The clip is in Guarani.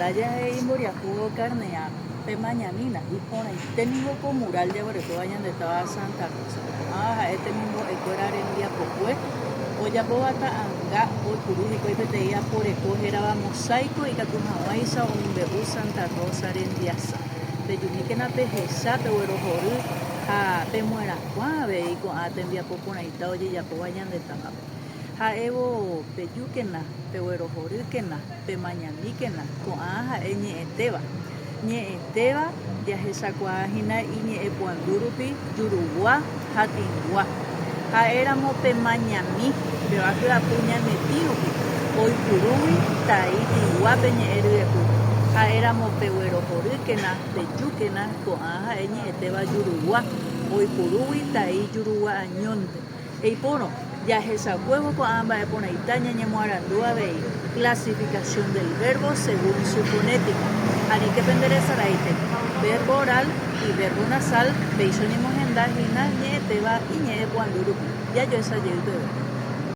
Zelaya he'i imboriahu okarnea, Pemañamína, iporãite ningo ko mural jaguerekóva ñande táva Santa Rosa-pe. Ko'ãva ha'e temimbo'ekuéra rembiapokue ojapóva ta'anga oipuru hikuái peteĩ aporeko hérava mosaico ikatu hag̃uáicha omombe'u Santa Rosa rembiasa. Pejumíkena pehecha, peguerohory ha pemoerakuã avei ko'ã tembiapo porãita ojejapóva ñande távape. Ha'évo pejúkena, peguerohorýkena, pemañamíkena, ko'ã ha'e ñe'ẽtéva. Ñe'ẽtéva jahechakuaa hína iñe'ẽpuandu rupi jurugua ha tĩgua. Ha'éramo pemañami, péva hyapu ñane tĩ rupi, oipurúgui tai tĩgua pe ñe'ẽ ryepýpe. Ha'éramo peguerohorýkena, pejúkena, ko'ã ha'e ñe'ẽtéva jurugua, oipurúgui tai jurugua añónte. Eipórõ, jahechakuévo ko'ã mba'e porãita ñañemoarandu avei clasificación del verbo según su fonética. Aníke penderesaráite, verbo oral y verbo nasal péicha oñemohenda hína ñe'ẽtéva iñe'ẽpuandu rupi. Jajoecha jey peve.